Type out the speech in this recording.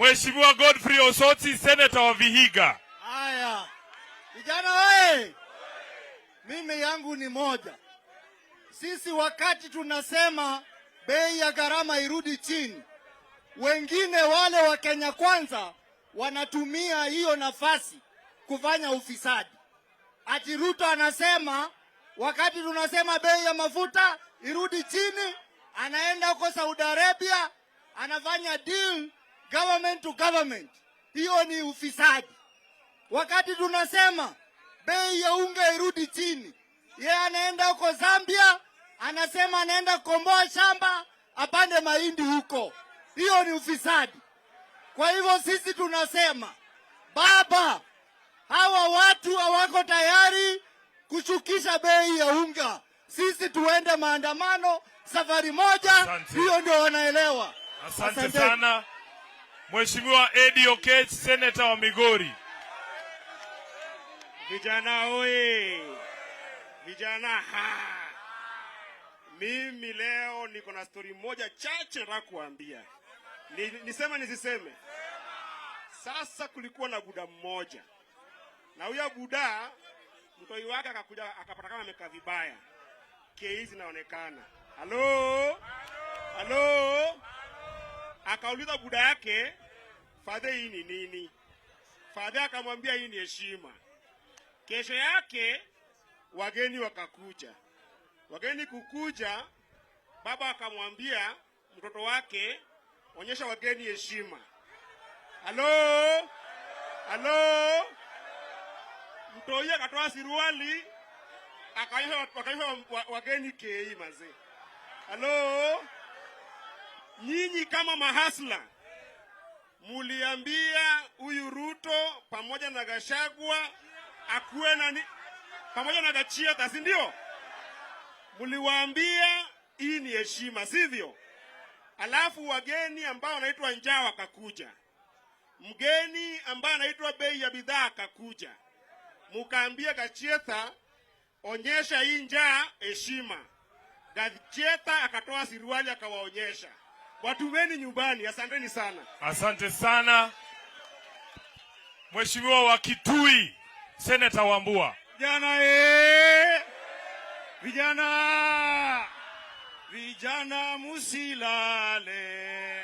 Mheshimiwa Godfrey Osotsi, Senator wa Vihiga. Haya, vijana oye! Mimi yangu ni moja. Sisi wakati tunasema bei ya gharama irudi chini, wengine wale wa Kenya Kwanza wanatumia hiyo nafasi kufanya ufisadi. Ati Ruto anasema wakati tunasema bei ya mafuta irudi chini, anaenda huko Saudi Arabia anafanya deal government to government. Hiyo ni ufisadi. Wakati tunasema bei ya unga irudi chini, yeye anaenda huko Zambia, anasema anaenda kukomboa shamba apande mahindi huko. Hiyo ni ufisadi. Kwa hivyo sisi tunasema baba, hawa watu hawako tayari kushukisha bei ya unga. Sisi tuende maandamano safari moja. Asante. Hiyo ndio wanaelewa. Asante Asanteni. Sana. Mheshimiwa Eddie Oketch, Senator wa Migori. Vijana oye! Vijana ha! Mimi leo niko na stori moja chache nataka kuambia. Niseme nisiseme? Sasa kulikuwa na buda mmoja, na huyo buda mtoi wake akakuja akapata kama amekaa vibaya, kei zinaonekana. Halo, halo, akauliza buda yake, "Fathe, hii ni nini?" Fathe akamwambia, "Hii ni heshima." Kesho yake wageni wakakuja. Wageni kukuja, baba akamwambia mtoto wake, "Onyesha wageni heshima." Halo, halo, mtoi akatoa suruali akaonyesha wageni kei mazee. Halo, nyinyi kama mahustler muliambia huyu Ruto pamoja na Gachagua akuwe nani pamoja na Gachietha, si ndio? Mliwaambia hii ni heshima, sivyo? Alafu wageni ambao wanaitwa njaa wakakuja, mgeni ambaye anaitwa bei ya bidhaa akakuja, mukaambia Gachietha, "Onyesha hii njaa heshima." Gachietha akatoa suruali akawaonyesha. Watumeni nyumbani. Asanteni sana. Asante sana. Mheshimiwa wa Kitui, Senator Wambua. Vijana eh! Vijana, vijana musilale.